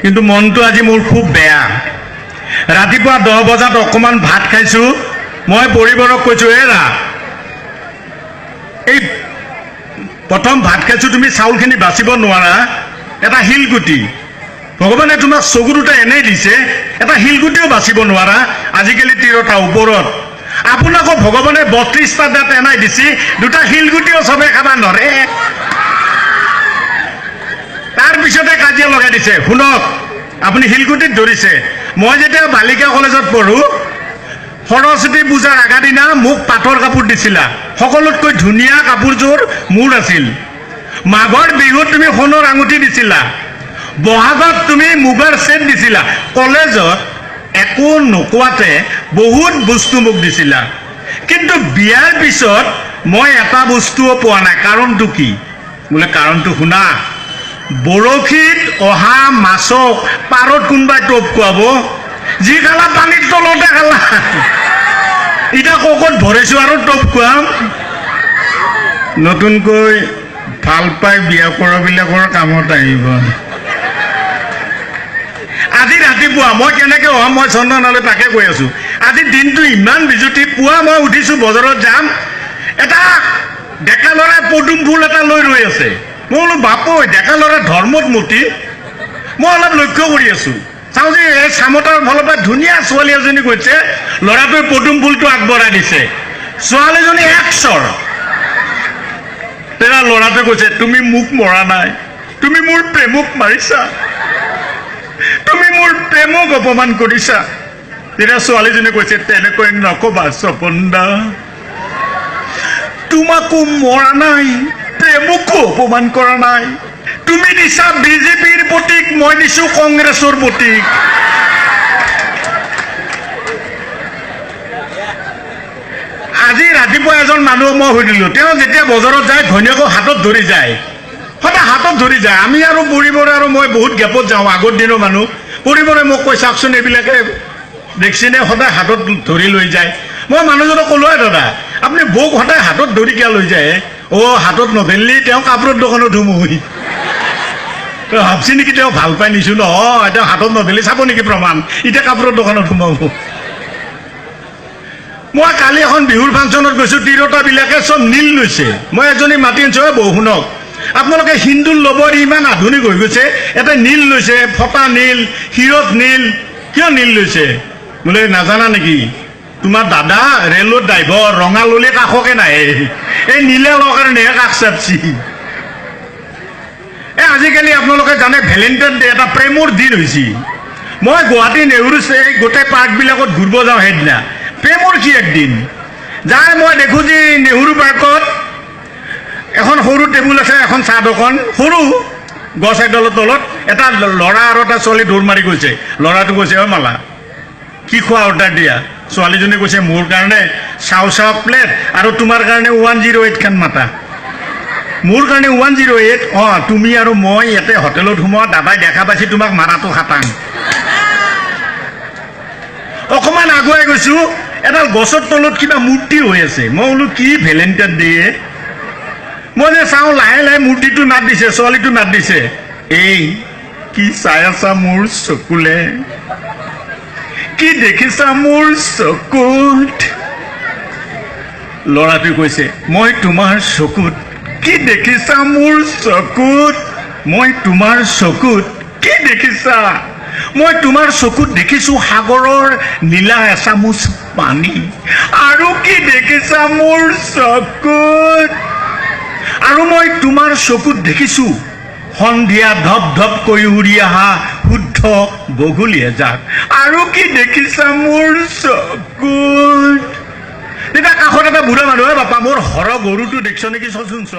কিন্তু মনটো আজি মোৰ খুব বেয়া। ৰাতিপুৱা 10 বজাত অকণমান ভাত খাইছোঁ। মই পৰিবাৰক কৈছোঁ, এৰা এই প্ৰথম ভাত খাইছোঁ, তুমি চাউলখিনি বাচিব নোৱাৰা, এটা শিলগুটি ভগৱানে তোমাক চকু দুটা এনেই দিছে, এটা শিলগুটিও বাচিব নোৱাৰা। আজিকালি তিৰতা ওপৰত আপোনাকো ভগৱানে 32টা দাঁত এনাই দিছে, দুটা শিলগুটিও চবে খাবা নৰে। তাৰপিছতে কাজিয়া লগাই দিছে। শুনক, আপুনি শিলগুটিত ধৰিছে। মই যেতিয়া বালিকা কলেজত পঢ়োঁ, সৰস্বতী পূজাৰ আগাদিনা মোক পাটৰ কাপোৰ দিছিলা, সকলোতকৈ ধুনীয়া কাপোৰযোৰ মোৰ আছিল। মাঘৰ বিহুত তুমি সোণৰ আঙুঠি দিছিলা, বহাগত তুমি মুগাৰ চেট দিছিলা। কলেজত একো নোকোৱাতে বহুত বস্তু মোক দিছিলা, কিন্তু বিয়াৰ পিছত মই এটা বস্তুও পোৱা নাই। কাৰণটো কি? বোলে কাৰণটো শুনা, বৰশীত অহা মাছক পাৰত কোনোবাই টোপ খুৱাব, যি খালা পানীৰ তলতে খালা, এতিয়া ককত ভৰাইছো আৰু টোপ খুৱাম। নতুনকৈ ভাল পাই বিয়া কৰাবিলাকৰ কামত আহিব। আজি ৰাতিপুৱা মই কেনেকৈ অহা, মই চন্দনালৈ তাকে কৈ আছো। আজি দিনটো ইমান বিজুতি। পুৱা মই উঠিছো, বজাৰত যাম, এটা ডেকা ল'ৰাই পদুম ফুল এটা লৈ ৰৈ আছে। মই বোলো বাপ, ডেকা ল'ৰা ধৰ্মত মতি। মই অলপ লক্ষ্য কৰি আছো, চাওঁ যে এই চামতাৰ ফালৰ পৰা ধুনীয়া ছোৱালী এজনী গৈছে, ল'ৰাটোৱে পদুম ফুলটো আগবঢ়াই দিছে, ছোৱালীজনী এক চৰ। তেতিয়া ল'ৰাটোৱে কৈছে, তুমি মোক মৰা নাই, তুমি মোৰ প্ৰেমক মাৰিছা, তুমি মোৰ প্ৰেমক অপমান কৰিছা। তেতিয়া ছোৱালীজনী কৈছে, তেনেকৈ নকবা স্বপন দা, তোমাকো মৰা নাই, প্ৰেমকো অপমান কৰা নাই। তুমি দিছা বিজেপিৰ প্ৰতীক, মই দিছো কংগ্ৰেছৰ প্ৰতীক। আজি ৰাতিপুৱা এজন মানুহ মই সুধিলো, তেওঁ যেতিয়া বজাৰত যায় ঘৈণীয়েকক হাতত ধৰি যায়, সদায় হাতত ধৰি যায়। আমি আৰু পৰিবাৰে আৰু মই বহুত গেপত যাওঁ, আগৰ দিনৰ মানুহ। পৰিবাৰে মোক কৈ, চাওকচোন এইবিলাকে দেখিছেনে সদায় হাতত ধৰি লৈ যায়। মই মানুহজনক ক'লোৱে, দাদা আপুনি বৌক সদায় হাতত ধৰি কিয় লৈ যায়? অ' হাতত নধৰিলি তেওঁ কাপোৰৰ দোকানত সোমোহি। ভাবছি নেকি তেওঁ ভাল পাই নিছো? নহয়, তেওঁ হাতত নধৰিলে চাব নেকি প্ৰমাণ, এতিয়া কাপোৰৰ দোকানত সোমাব। মই কালি এখন বিহুৰ ফাংচনত গৈছোঁ, তিৰোতাবিলাকে চব নীল লৈছে। মই এজনী মাতি আনিছোঁ, বৌ শুনক, আপোনালোকে হিন্দুৰ ল'ব ইমান আধুনিক হৈ গৈছে, এটা নীল লৈছে, ফটা নীল, শিৰত নীল, কিয় নীল লৈছে? বোলে নাজানা নেকি, তোমাৰ দাদা ৰেলৰ ড্ৰাইভাৰ, ৰঙা ললি কাষকে নাহে, এই নীলা লোৱাৰ কাৰণেহে কাষ চাপছি। এই আজিকালি আপোনালোকে জানে ভেলেণ্টাইন ডে এটা প্ৰেমৰ দিন হৈছে। মই গুৱাহাটী নেহৰু এই গোটেই পাৰ্কবিলাকত ঘূৰিব যাওঁ। সেইদিনা প্ৰেমৰ কি একদিন যাই মই দেখোঁ যে নেহৰু পাৰ্কত এখন সৰু টেবুল আছে, এখন চাহ দোকান, সৰু গছ এডালৰ তলত এটা ল'ৰা আৰু এটা ছোৱালী দৌৰ মাৰি গৈছে। ল'ৰাটো কৈছে, অ মালা কি খোৱা অৰ্ডাৰ দিয়া? ছোৱালীজনী কৈছে, মোৰ কাৰণে চাও চাও প্লেট আৰু তোমাৰ কাৰণে 108 খান মাতা। মোৰ কাৰণে 108? অঁ, তুমি আৰু মই ইয়াতে হোটেলত সোমোৱা, দাদাই দেখা পাইছি তোমাক মাৰাটো খাটাং। অকণমান আগুৱাই গৈছোঁ, এডাল গছৰ তলত কিবা মূৰ্তি হৈ আছে। মই বোলো কি ভেলেণ্টাইন ডে। মই যে চাওঁ লাহে লাহে মূৰ্তিটো নাট দিছে, ছোৱালীটো নাট দিছে, এই কি চাই আছা মোৰ চকুলে, কি দেখিছা মোৰ চকুত? ল'ৰাটোৱে কৈছে, মই তোমাৰ চকুত কি দেখিছা মোৰ চকুত, মই তোমাৰ চকুত কি দেখিছা? মই তোমাৰ চকুত দেখিছো সাগৰৰ নীলা এচামুচ পানী। আৰু কি দেখিছা মোৰ চকুত? আৰু মই তোমাৰ চকুত দেখিছো সন্ধিয়া ধপ ধপকৈ উৰি অহা শুদ্ধ বগলী এজাক। আৰু কি দেখিছা মোৰ চকুত? তেতিয়া কাষত এটা বুঢ়া মানুহ, বাপা মোৰ হৰ গৰুটো দেখিছ নেকি, চচোন চ।